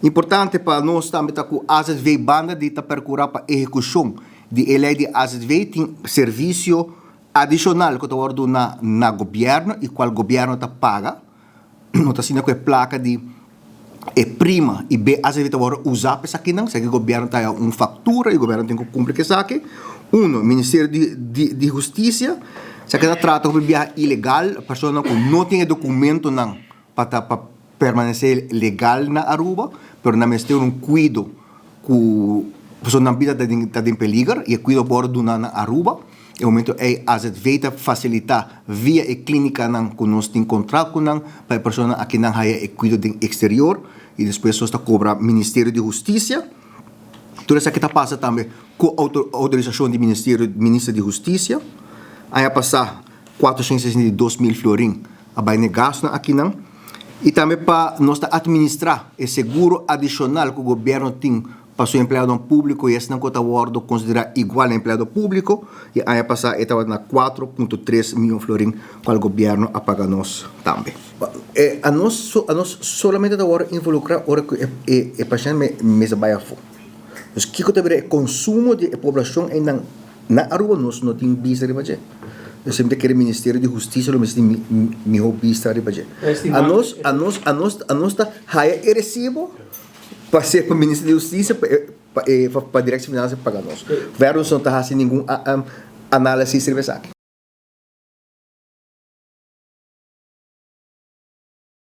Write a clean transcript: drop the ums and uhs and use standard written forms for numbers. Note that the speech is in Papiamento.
Importante pa nos tambe ta ku AZV banda di ta perkurá pa ehekushon di e lei di AZV tin servisio adishonal ku ta wòrdu duná na gobièrnu i kual gobièrnu ta paga. No ta asina ku e plaka di e prima i BAZV ta wòrdu usá pa esakinan, esaki gobièrnu ta haña un faktura i gobièrnu tin ku kumpli ku esaki. Uno, Ministerio di di Hustisia, esaki ta trata hopi biaha ilegal, personanan ku no tin e dokumentonan pa ta pa permanesé legal na Aruba, pero nan mester un kuido ku pasobra nan bida ta den ta den peliger i e kuido por duna na Aruba. E momento ei AZV ta fasilitá via e klínikanan ku nos tin kontrakt ku nan pa e personanan akinan haya e kuido den eksterior i despues nos ta kobra Ministerio di Hustisia. Tur esaki ta pasa tambe ku outorisashon di Ministerio Minister di Hustisia. Aña pasá 462 mil florin a bai na e gastunan akinan i tambe pa nos ta atministrá e seguro adishonal ku gobièrnu tin pa su empleadonan públiko i esnan ku ta wòrdu konsiderá igual na empleado públiko i aña pasá e tabata na 4.3 mion florin kual gobièrnu a paga nos tambe. Anos anos solamente ta wòrdu involukrá ora ku e e pashènt mester bai afó. Dus kiko ta bira e konsumo di e poblashon einan na Aruba nos no tin bista riba dje. Nos semper ta kere Ministerio di Hustisia lo mester tin mihó bista riba dje. Anos anos anos anos ta haya e resibo pa ser pa Minister di Hustisia pa e pa e pa Directie Financiën paga nos. Verder nos no ta hasi ningun análisis riba esaki.